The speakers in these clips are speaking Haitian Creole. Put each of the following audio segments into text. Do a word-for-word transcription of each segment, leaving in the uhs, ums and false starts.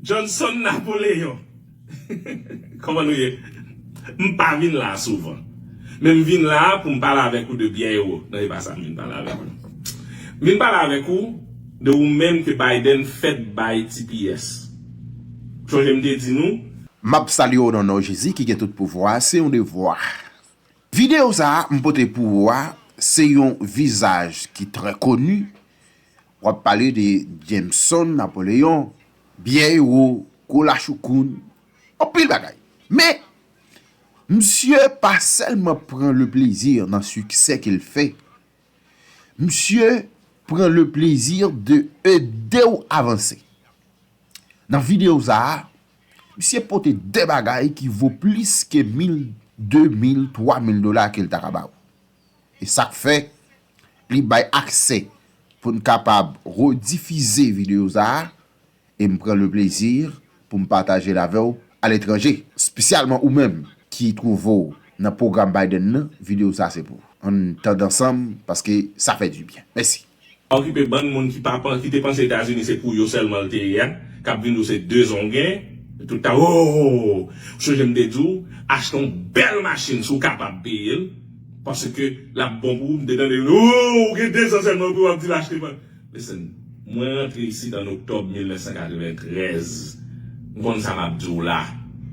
Johnson Napoléon. Kòman nou ye? M pa vin la souvan. Men m vin la pou m pale avèk ou de Byè Ewo. Non, e pa sa m vin pale avèk ou. M vin pale avèk ou de ou menm ke Biden fèk bay T P S. Sonje m te di nou. M ap salye w nan non Jezi ki gen tout pouvwa. Se yon devwa. Videyo sa a m pote pou ou a, se yon vizaj ki trè koni. W ap pale de Jameson Napoléon, Byè Ewo, Kola Choukoun, anpil bagay. Men, misye pa sèlman pran le plezi nan siksè ke l fè. Misye pran le plezi de ede w avanse. Nan videyo sa a, misye pote de bagay ki vo plis ke mil, de mil, twa mil dola ke l ta ka ba w. E sa k fè li bay aksè pou n kapab redifize videyo sa a, e m pran le plezi pou m pataje l avè w aletranje, espesyalman ou menm ki twouve w nan pwogram Biden nan, videyo sa a se pou ou. Ann tande ansanm, paske sa fè dibyen. Mèsi. Pa okipe bann moun ki pa pan-, ki te panse Etazini se pou yo sèlman l te ye a, k ap vin di w se de zon w gen, tout tan, oh, sonje m te di w, achte yon bèl machin si w kapab peye l, paske l ap bon pou ou, m te tande, oh, ou gen de zon sèlman pou w ap di l achte pa. Listen, mwen rantre isit an oktòb mil nèf san katreventrèz. M konn sa m ap di w la.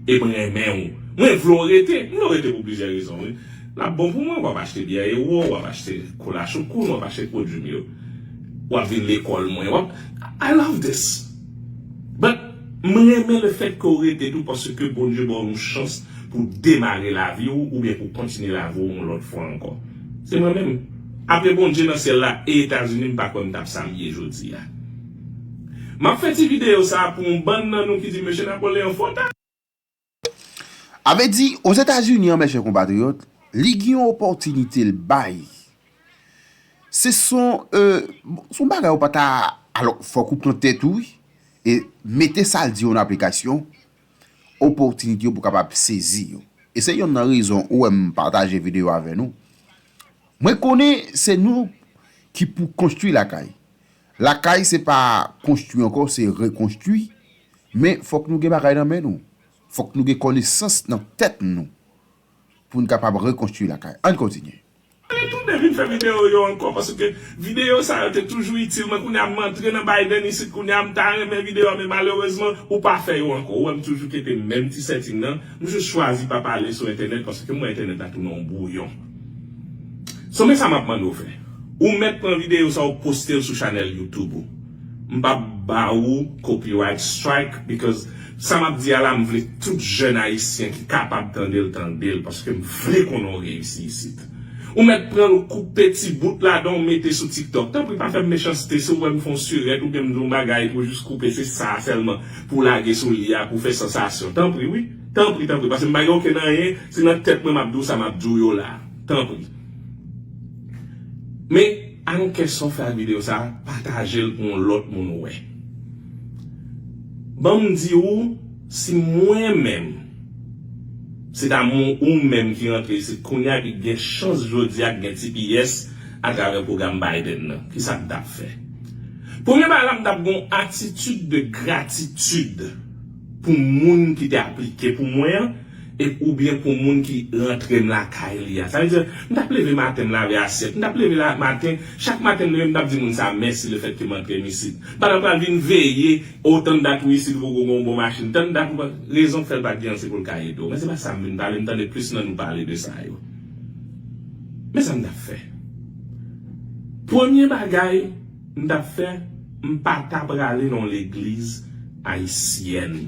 E mwen renmen w. Mwen vle w rete. M vle w rete pou plizyè rezon, wi. L ap bon pou mwen, w ap achte byè Ewo, w ap achte kola Choukoun, w ap achte pwodui m yo. W ap vin lekòl mwen. W ap, I love this. But, mwen renmen le fèt ke w rete tou paske Bondye ba w yon chans pou w demare lavi w oubyen pou w kontinye lavi w yon lòt fwa ankò. Se mwen menm. Apre Bondye nan syèl la e Etazini, m pa kwè m t ap sa m ye jodi a. M ap fè ti videyo sa a pou yon bann nan nou ki di Mesye Napoleon fò ta. A vle di, Ozetazini an, mèchè konpatriyòt, li gen yon opòtinite l bay. Se son, euh, se yon bagay ou pa ta, alò, fòk ou pran tèt ou, wi, e mete sa l di yo an aplikasyon, opòtinite yo pou kapab sezi yo. E se yonn nan rezon ou wè m pataje videyo avè nou. Mwen konnen se nou ki pou konstwi lakay. Lakay se pa konstwi ankò, se rekonstwi. Men fòk nou gen bagay nan men nou. Fòk nou gen konesans nan tèt nou pou n kapab rekonstwi lakay. Ann kontinye. Mwen tounen vin fè videyo yo ankò, paske videyo sa yo te toujou itil mwen. Kounye a m antre nan Biden isit, kounye a m ta renmen videyo a, men malerezman, ou pa fè yo ankò. Ou wè m toujou kenbe menm ti setting nan. M jis chwazi pa pale sou entènèt, paske mwen entènèt la tounen yon bwouyon. So, men sa m ap mande w fè. Ou mèt pran videyo sa, ou poste l sou chanèl YouTube ou. M p ap ba ou copyright strike, because sa m ap di a la, m vle tout jèn ayisyen ki kapab tande l, tande l, paske m vle konnen w reyisi isit. Ou mèt pran l, ou koupe ti bout ladan, ou mete sou TikTok. Tanpri, pa fè m mechanste, si w wè m fè yon sirèt oubyen m di yon bagay, ou jis koupe, se sa sèlman pou w lage sou li a, pou w fè sansasyon. Tanpri, wi. Tanpri, tanpri, paske m pa gen okenn anyen, se nan tèt mwen m ap di w sa m ap di w yo la. Tanpri. Men, I don't care sa w fè ak videyo sa, pataje l pou yon lòt moun wè. Ban m di w, si mwen menm, se damou ou menm ki rantre isit kounye a, ki gen chans jodi a, ki gen T P S atravè pwogram Biden nan, kisa m t ap fè? Premye bagay la, m t ap gen yon atitid de gratitid pou moun ki te aplike pou mwen an, e oubyen pou moun ki rantre m lakay li a. Sa vle di, m t ap leve maten, m lave asyèt. M t ap leve la maten, chak maten m leve, m t ap di moun sa mèsi lefètke m antre m isit. M pa t ap pral vin veye, o, tann dat ou isit, ou poko gen yon bon machin. Tann dat ou pa, rezon k fè l pa t gen an, se pou l ka ede w. Men se pa sa m vin pale, m tande plis nan nou pale de sa yo. Men sa m t ap fè. Premye bagay, m t ap fè, m pa ta prale nan yon legliz ayisyèn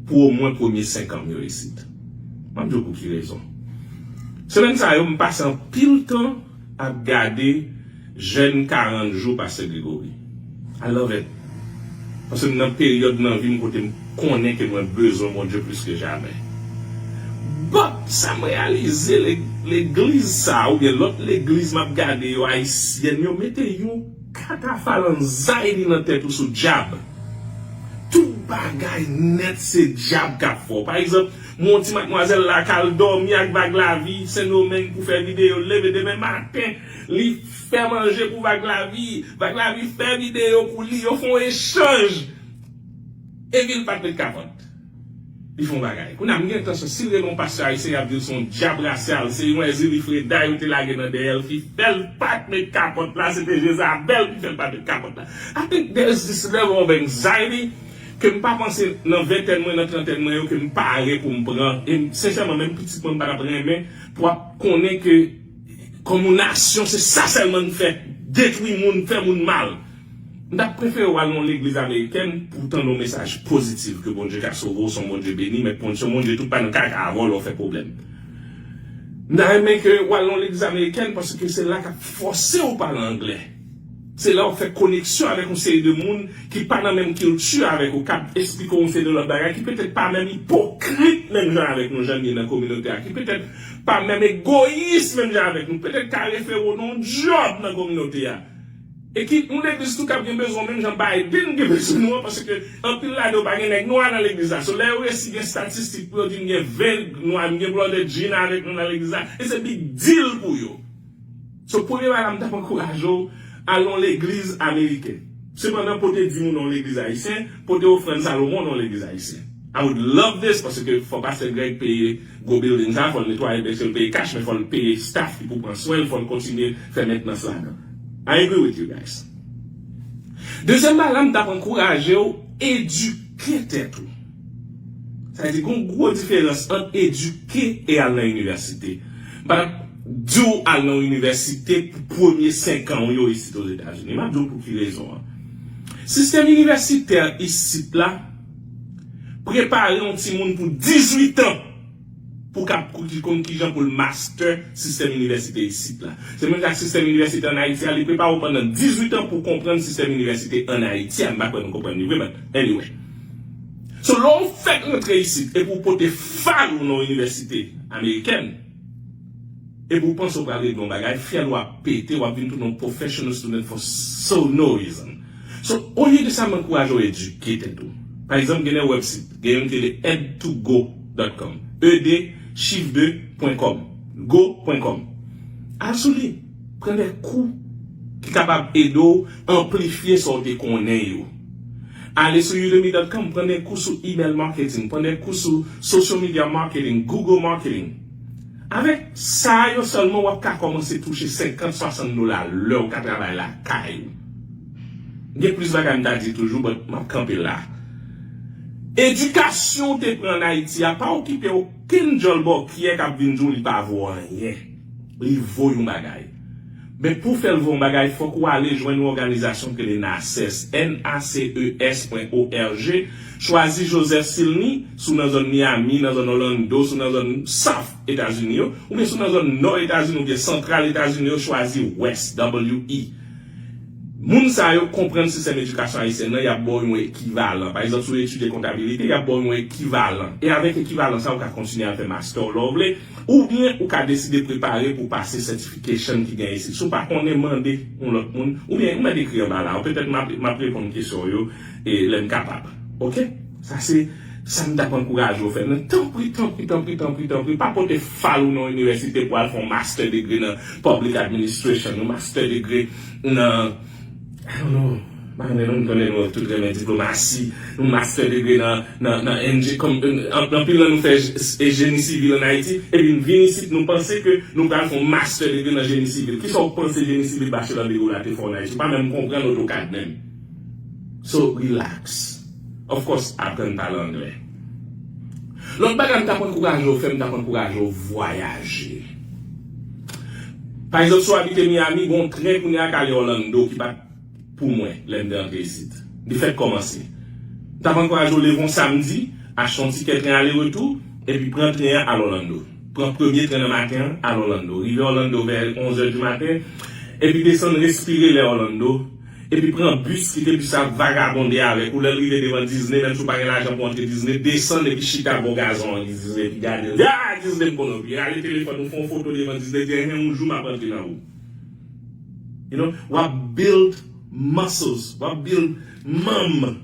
pou omwen premye senk an m yo isit. M ap di w pou ki rezon. Semèn sa yo, m pase anpil tan ap gade jèn karant jou Pastè Gregory. I love it. Paske m nan peryòd nan vi m kote m konnen ke mwen bezwen Bondye plis ke jamè. But, sa m reyalize, le-, legliz sa, oubyen lòt legliz m ap gade yo, ayisyèn yo, mete yon katafal anxiety nan tèt ou sou dyab. Tout bagay nèt se dyab k ap fè w. Pa egzanp, m wè yon ti madmwazèl la k al dòmi ak Vag Lavi, Sendomeng pou fè videyo, leve demen maten, li fè manje pou Vag Lavi, Vag Lavi fè videyo pou li, yo fè yon echanj. Epi l pa t met kapòt. Li fè yon bagay. Kounye a, m gen entansyon, si l rele yon pastè ayisyen, y ap di l se yon dyab rasyal, se yon Ezili Freda yo te lage nan dèyè l ki fè l pa t met kapòt la, se te Jezabèl ki fè l pa t met kapòt la. I think there is this level of anxiety ke m pa panse nan ventèn mwen, nan trantèn mwen yo, ke m pare pou m pran. E m, sensèman, menm pitit mwen, m pa t ap renmen pou ap konnen ke kòm yon nasyon, se sa sèlman n fè, detwi moun, fè moun mal. M t ap prefere w al nan yon legliz amerikèn pou w tande yon mesaj pozitif, ke Bondye ka sove w, se yon Bondye beni, men se yon Bondye tou pa nan kaka avè w lè w fè pwoblèm. M ta renmen ke w al nan yon legliz amerikèn paske se la k ap fòse w pale anglè. Se la w ap fè koneksyon avèk yon seri de moun ki pa nan menm kilti avèk ou, k ap esplike w yon seri de lòt bagay, ki petèt pa menm ipokrit menm jan avèk nou, jan n ye nan kominote a, ki petèt pa menm egoyis menm jan avèk nou, petèt ka refere w nan yon djòb nan kominote a. E ki yon legliz tou k ap gen bezwen w menm jan Biden gen bezwen nou an, paske anpil ladan yo pa gen nèg nwa nan legliz la. So, lè yo resi gen estatistik pou yo di n gen ven nwa, n gen Brother Gene avèk nou nan legliz la, it's a big deal pou yo. So, premye bagay la, m t ap ankouraje w al nan yon legliz ameriken. Sepandan, pote dim ou nan yon legliz ayisyen, pote ofrann Salomon nan yon legliz ayisyen. I would love this, paske fò pastè Greg peye gwo building sa, fò l netwaye, byensi l peye cash, men fò l peye staff ki pou pran swen l, fò l kontinye fè mentnans ladan. I agree with you guys. Dezyèm bagay la, m t ap ankouraje w edike tèt ou. Sa vle di, gen yon gwo diferans ant edike e al nan inivèsite. M pa t ap di w al nan yon inivèsite pou premye senk an w yo isit Ozetazini. M ap di w pou ki rezon an. Sistèm inivèsitè isit la prepare yon timoun pou dizuit an pou k ap konn kijan pou l master sistèm inivèsite isit la. Se menm jan ak sistèm inivèsite ann Ayiti a, li prepare w pandan dizuit an pou w konprann sistèm inivèsite ann Ayiti a. M pa kwè nou konprann li vre, but anyway. So, lè w fèk rantre isit epi w pote fal ou nan yon inivèsite amerikèn, epi w panse w pral regle yon bagay, fyèl ou ap pete, w ap vin tounen yon professional student for so no reason. So, olye de sa, m ankouraje w edike tèt ou. Pa egzanp, gen de website, gen youn ki rele ed to go dot com. E de, chif de, pwen kòm. Go pwen kòm. Al sou li. Pran de kou ki kapab ede w anplifye sa w te konnen yo. Ale sou udemy dot com, pran de kou sou email marketing, pran de kou sou social media marketing, Google marketing. Avèk sa yo sèlman, w ap ka kòmanse touche senkant, swasant dola lè w ka travay lakay ou. Gen plis bagay m ta di toujou, but m ap kanpe la. Edikasyon w te pran ann Ayiti a pa okipe okenn djòl bòkyè k ap vin di w li pa vo anyen. Li vo yon bagay. Men pou w fè l vo yon bagay, fòk ou ale jwenn yon òganizasyon ki rele naces, N A C E S pwen O R G. Chwazi Joseph Silny, si w nan zòn Miami, nan zòn Orlando, si w nan zòn South Etazini yo, oubyen si w nan zòn Nò Etazini oubyen Santral Etazini yo, chwazi West, W E. Moun sa yo konprann sistèm edikasyon ayisyen nan, y ap ba w yon ekivalan. Pa egzanp, si w etidye kontabilite, y ap ba w yon ekivalan. E avèk ekivalan sa, ou ka kontinye al fè master w lè w vle, oubyen ou ka deside prepare pou w pase certification ki gen isit. Si w pa konnen, mande yon lòt moun, oubyen ou mèt ekri anba la. Petèt m ap, m ap reponn kesyon w yo, e, lè m kapab. Oke? Sa se sa m t ap ankouraje w fè. Men tanpri, tanpri, tanpri, tanpri, tanpri, pa pote fal ou nan yon inivèsite pou al fè yon master degree nan public administration, yon master degree nan, I don't know, m pa konnen non, m konnen nou tout renmen diplomasi, yon master degree nan, nan, nan enje-, kòm, an-, anpil nan nou fè j-, e jeni sivil ann Ayiti, epi n vin isit, nou panse ke nou pral fè yon master degree nan jeni sivil. Kisa w panse jeni sivil bachelor degree w la te fè w ann Ayiti? Ou pa menm konprann AutoCAD menm. So, relax. Of course, aprann pale anglè. Lòt bagay m t ap ankouraje w fè, m t ap ankouraje w vwayaje. Pa egzanp, si w abite Miami, gen yon tren kounye a k ale Orlando ki pa t pou mwen lè m te rantre isit. Li fèk kòmanse. M t ap ankouraje w leve yon samdi, achte yon tikè tren ale retou, epi pran tren an al Orlando. Pran premye tren nan maten an, al Orlando. Rive Orlando vè onz è di maten, epi desann respire lè Orlando, epi pran bis, kite bis la vagabonde avèk ou. Lè l rive devan Disney, menm si w pa gen lajan pou antre Disney, desann epi chita bò gazon an Disney, epi gade l. Ah, Disney m konn anpil. Rale telefòn ou, fè yon foto devan Disney, di, enhen, yon jou m ap antre nan ou. You know, w ap build muscles, w ap build manm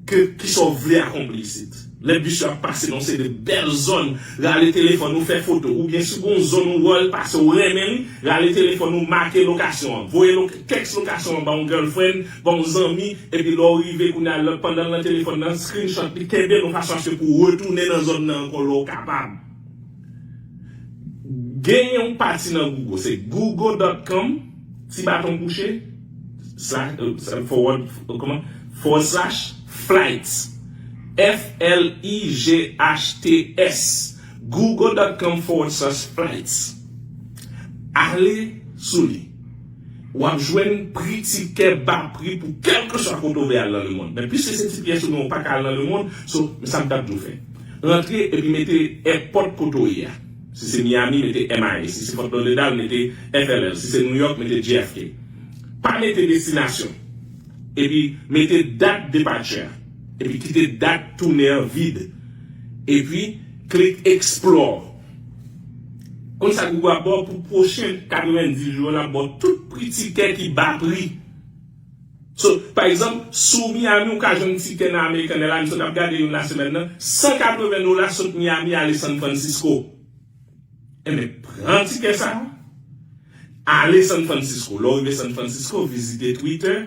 ke, kisa w vle akonpli isit. Lè bis yo ap pase nan se de bèl zòn, rale telefòn ou fè foto, oubyen si gon zòn ou wè l pase ou renmen li, rale telefòn ou make lokasyon an, voye lo, tèks lokasyon an ba yon girlfriend, ba yon zanmi, epi lè w rive kounye a, pandan l nan telefòn nan, screenshot li, kenbe l yon fason aske pou w retounen nan zòn nan ankò lè w kapab. Genyen yon pati nan Google, se google dot com, ti baton kouche, slash, euh, forward, euh, kòman? Forward slash flights. F L I G H T S. google dot com forward slash flights. Ale sou li. W ap jwenn pri tikè ba pri pou kèlkeswa kote w vle al nan lemonn. Men piske se ti pyès ou gen, ou pa ka al nan lemonn, so, men sa m t ap di w fè. Rantre epi mete èpòt kote w ye a. Si se Miami, mete M I A. Si se Fort Lauderdale, mete F L L. Si se New York, mete J F K. Pa mete destinasyon. Epi mete dat departure a. Epi kite dat tounen an vid. Epi klik explore. Konn sa Google ap ba w pou pwochen katrevendis jou yo, l ap ba w tout pri tikè ki ba pri. So, pa egzanp, sou Miami, ou ka jwenn tikè nan American Airlines, sot ap gade youn la semèn nan, san katreven dola sot Miami ale San Francisco. Enben, pran tikè sa a, ale San Francisco. Lè w rive San Francisco, vizite Twitter.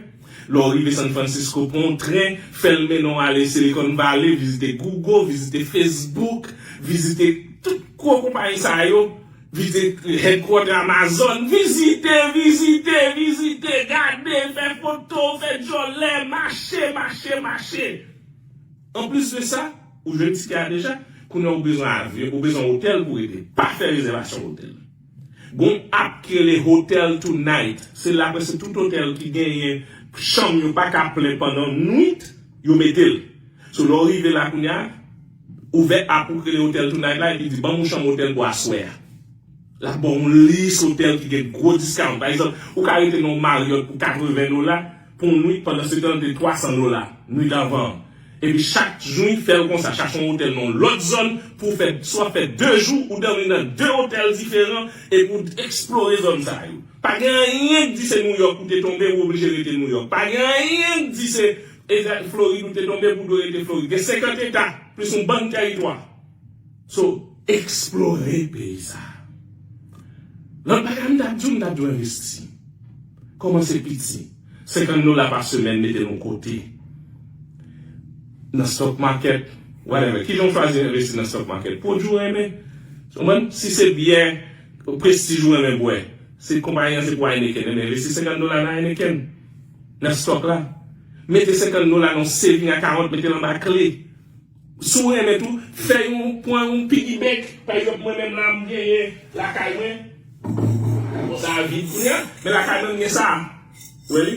Lè w rive San Francisco, pran yon tren, fè l mennen w ale Silicon Valley, vizite Google, vizite Facebook, vizite tout gwo konpayi sa yo. Vizite headquarter Amazon, vizite, vizite, vizite, gade, fè foto, fè djòlè, mache, mache, mache. Anplis de sa, ou jwenn tikè a deja, kounye a ou bezwen avyon, ou bezwen otèl pou rete. Pa fè rezèvasyon otèl. Gon app ki rele Hotel Tonight. Se la prèske tout otèl ki genyen chanm yo pa ka plen pandan nwit, yo mete l. So, lè w rive la kounye a, ouvè app ou ki rele Hotel Tonight la, epi di, "Ban m yon chanm otèl pou aswè a." L ap ba w yon lis otèl ki gen gwo discount. Pa egzanp, ou ka rete nan yon Marriott pou katreven dola pou yon nwit, pandan se tan l te twa san dola, nwit avan an. Epi chak nwit, fè l konsa, chache yon otèl nan yon lòt zòn pou w fè, swa fè de jou, ou dòmi nan de otèl diferan, epi w eksplore zòn sa yo. Pa gen anyen k di se New York ou te tonbe, ou oblije rete New York. Pa gen anyen k di se Eta Florid ou te tonbe, pou w dwe rete Florid. Gen senkant eta, plis yon bann tèritwa. So, eksplore peyi sa a. Lòt bagay m t ap di w, m t ap di w envesti. Kòmanse piti. Senkant dola pa semèn, mete l yon kote. Nan stock market, whatever. Kijan w chwazi envesti nan stock market? Pwodui w renmen. Ou konprann? Si se byè prestij ou renmen bwè, se konpayi an se pou Heineken, enben envesti senkant dola nan Heineken. Nan stock la. Mete senkant dola nan yon saving account, mete l anba kle. Si w renmen tou, fè yon, pran yon piggy bank. Pa egzanp, mwen menm la, m genyen lakay mwen. Bon, sa a vid kounye a, men lakay mwen, m gen sa. Ou wè li?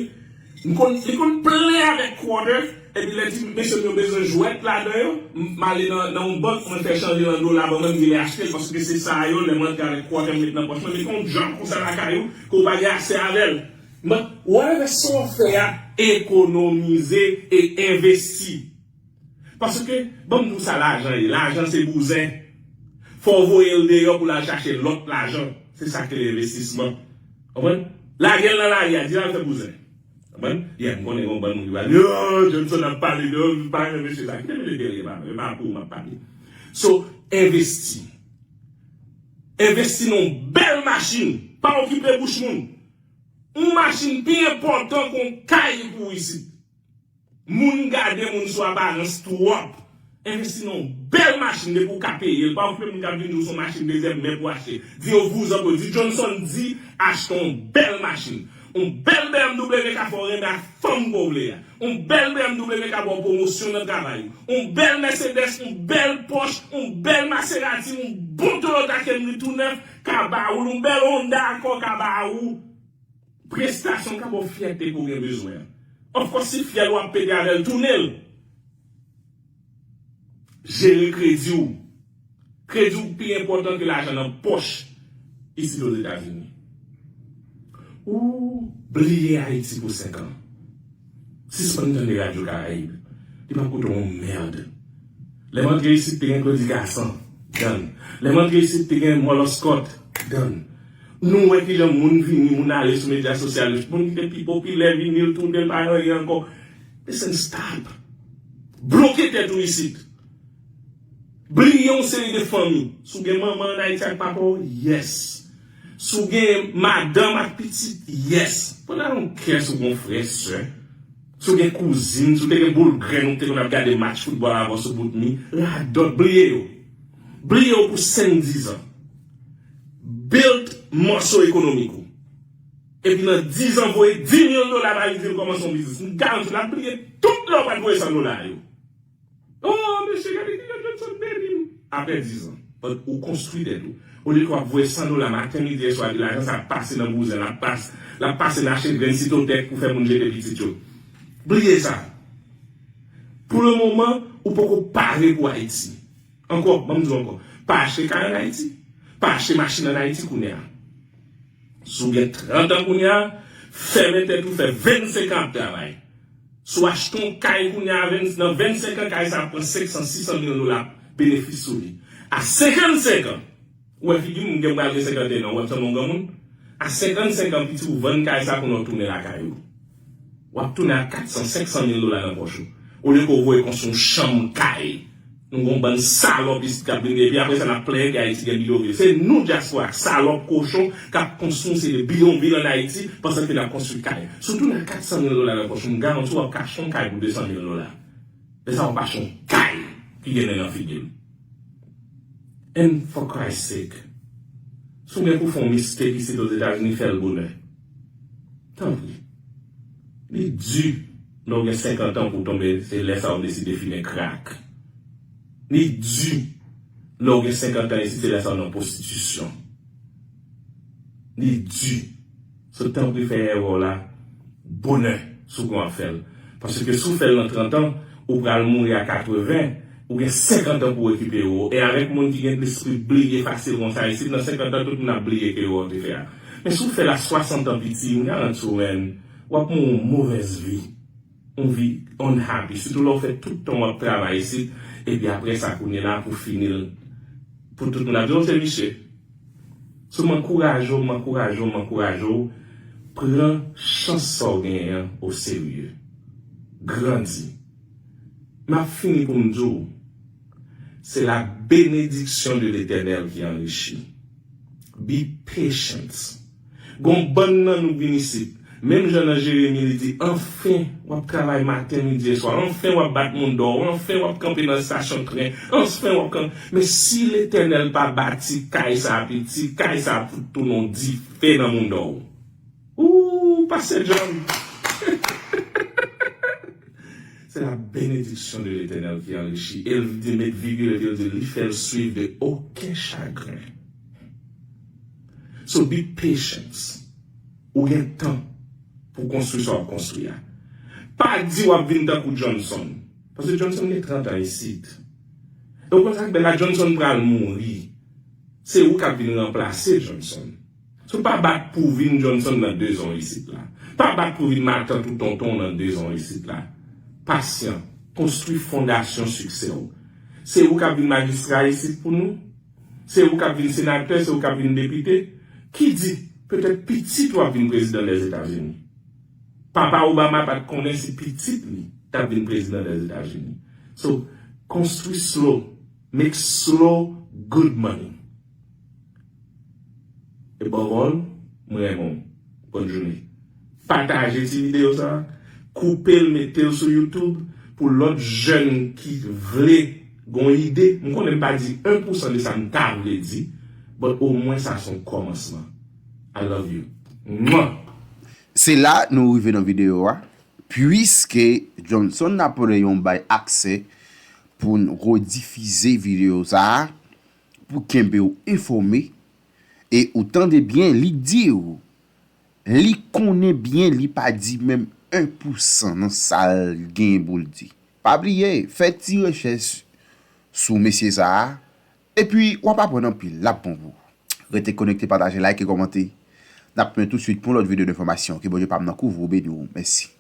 M konn, li konn plen avèk quarter, epi lè ti mesye m yo bezwen jwèt ladan yo, m, m ale nan, nan yon bank, mwen fè chanje l an dola, ban mwen, m vire achte l, paske se sa yo, lè m antre avèk quarter, m met nan pòch mwen, met yon djòb konsa lakay ou, ke w pa gen aksè avè l. Men, whatever sa w fè a, ekonomize e envesti. Paske, ban m di w sa lajan ye. Lajan se bouzen. Fò w voye l deyò pou l al chache lòt lajan. Se sa k rele envestisman. Konprann? Lage l nan lari a, di l al fè bouzen. Konprann? Yeah, m konnen gen yon bann moun ki va di, "Oh, Johnson ap pale de, oh, m pa renmen mesye sa." Kite mesye dèyè, pa, e pa pou ou m ap pale. So, envesti. Envesti nan yon bèl machin. Pa okipe bouch moun. Yon machin pi enpòtan ke yon kay pou w isit. Moun gade moun sou aparans twòp. Envesti nan yon bèl machin depi w ka peye l. Pa okipe moun k ap vin di w se yon machin dezyèm men pou w achte. Di yo vouzan pou yo. Di Johnson di achte yon bèl machin. Yon bèl B M W ka fè w renmen ak fanm ke w vle a. Yon bèl B M W ka ba w pwomosyon nan travay ou. Yon bèl Mercedes, yon bèl Porsche, yon bèl Maserati, yon bon Toyota Camry tou nèf ka ba ou l. Yon bèl Honda Accord ka ba ou prestasyon k ap ba w fyète ke w gen bezwen an. Of course, si fyèl ou ap pete avè l, tounen l. Jere kredi w. Kredi w pi enpòtan ke lajan nan pòch isit Ozetazini. Ou bliye Ayiti pou senk an. Sispann tande Radyo Karayib. Li p ap koute w yon mèd. Lè m antre isit, te gen Claudy Gassant. Done. Lè m antre isit, te gen Mòlòskòt. Done. Nou wè kijan moun vini, moun ale sou medya sosyal yo. Moun ki te pi popilè vini, l tounen, l pa gen anyen ankò. Listen, stop. Bloke tèt ou isit. Bliye yon seri de fanmi. Si w gen manman ann Ayiti ak papa w, yes. Si w gen madanm ak pitit, yes. But I don't care si w gen frè, sè. Si w gen kouzin, si w te gen boul grenn ou te konn ap gade match foutbòl avè w sou bout mi, radòt, bliye yo. Bliye yo pou senk dizan. Build muscle ekonomik ou. Epi nan dizan, voye dis mil dola ba li, di l kòmanse yon biznis. M garanti w, l ap bliye tout lè w pa t voye san dola yo. Oh, mesye, gade kijan Johnson beni m. Apre dizan, but ou konstwi tèt ou. Olye ke w ap voye san dola maten, midi e swa, epi lajan sa ap pase nan bouzen, l ap pase, l ap pase nan achte grenn sitotèk pou fè moun jete pitit yo. Bliye sa. Pou le moman, ou poko pare pou Ayiti. Ankò, ban m di w ankò, pa achte kay ann Ayiti. Pa achte machin ann Ayiti kounye a. Si w gen trant an kounye a, fèmen tèt ou, fè vennsenk an ap travay. Si w achte yon kay kounye a, venn- nan vennsenk an, kay sa ap pran senk san, sis san mil dola benefis sou li. A senkannsenk an, ou wè figi m, m gen pral gen senkanteyen an, ou wè m sanble yon granmoun? A senkannsenk an, piti, ou vann kay sa kounye a, ou tounen lakay ou. W ap tounen ak kat san, senk san mil dola nan pòch ou. Olye ke w voye konstwi yon chanm kay. Nou gon bann salòp isit k ap vin, epi apre sa, n ap plenyen ke Ayiti gen bidonvil. Se nou, dyaspora, salòp, kochon, k ap konstwi yon seri de bidonvil ann Ayiti, panse ke n ap konstwi kay. Si w tounen ak kat san mil dola nan pòch ou, m garanti w ap ka achte yon kay pou de san mil dola. E sa w ap achte yon kay ki gen nen nan figi l. And for Christ's sake, si w gen pou fè yon mistake isit Ozetazini, fè l bonè. Tanpri. Li di lè w gen senkant an pou w tonbe, se lè sa w deside fimen krak. Li di lè w gen senkant an isit, se lè sa w nan pwostitisyon. Li di. So, tanpri fè erè w la bonè si w konn ap fè l. Paske si w fè l nan trant an, ou pral mouri a katreven, ou gen senkant an pou w rekipere w. E avèk moun ki gen lespri bliye fasil konsa isit, nan senkant an, tout moun ap bliye ke erè w te fè a. Men si w fè l a swasant an, piti, m garanti w, man, w ap mouri yon movèz vi. Yon vi unhappy. Sitou lè w fè tout tan w ap travay isit, epi apre sa, kounye la, pou fini l, pou tout moun ap di, "Oh, se misye." So, m ankouraje w, m ankouraje w, m ankouraje w, pran chans sa w genyen an oserye. Grandi. M ap fini pou m di w, c'est la bénédiction de l'Éternel qui enrichit. Be patient. Gon bann nan nou vin isit. Menm jan nan Jeremi, li di, "Anfen, w ap travay maten, midi e swa. Anfen, w ap bat moun dò. Anfen, w ap kanpe nan estasyon tren. Anfen, w ap kanpe." Men si Letènèl pa bati kay sa a, piti, kay sa a pou tounen yon dife nan mouda w. Ooh, Pastè John. C'est la bénédiction de l'Éternel qui enrichit. E l di, met vigil, epi l di, li fè l swiv de okenn chagren. So be patient. Ou gen tan pou konstwi sa w ap konstwi a. Pa di w ap vin tankou Johnson. Paske Johnson gen trant an isit. E w konn sa k bèl la, Johnson pral mouri. Se ou k ap vin ranplase Johnson. So pa bat pou w vin Johnson nan de zan w isit la. Pa bat pou w vin matant ou tonton w nan de zan w isit la. Pasyan, konstwi fondasyon siksè w. Se ou k ap vin majistra isit pou nou? Se ou k ap vin senatè, se ou k ap vin depite? Ki di, petèt pitit ou ap vin prezidan Lèzetazini. Papa Obama pa t konnen si pitit li t ap vin prezidan Lèzetazini. So, konstwi slow, make slow, good money. Above all, mwen renmen w. Bòn jounen. Pataje ti videyo sa a, koupe l, mete l sou YouTube pou lòt jèn ki vle gon ide. M konnen m pa di en pou san de sa m ta vle di, but omwen sa se yon kòmansman. I love you. Mwah! Se la nou rive nan videyo a, piske Johnson Napoleon bay aksè pou n redifize videyo sa a, pou kenbe w enfòme, e ou tande byen, li di w, li konnen byen, li pa di menm en pou san nan sa l gen pou l di. Pa bliye, fè ti rechèch sou mesye sa a, epi w ap aprann anpil, l ap bon pou ou. Rete konekte, pataje, like e kòmante. N ap tounen tousuit pou yon lòt videyo de enfòmasyon. Ke Bondye pa m nan kouvri w, beni w. Mèsi.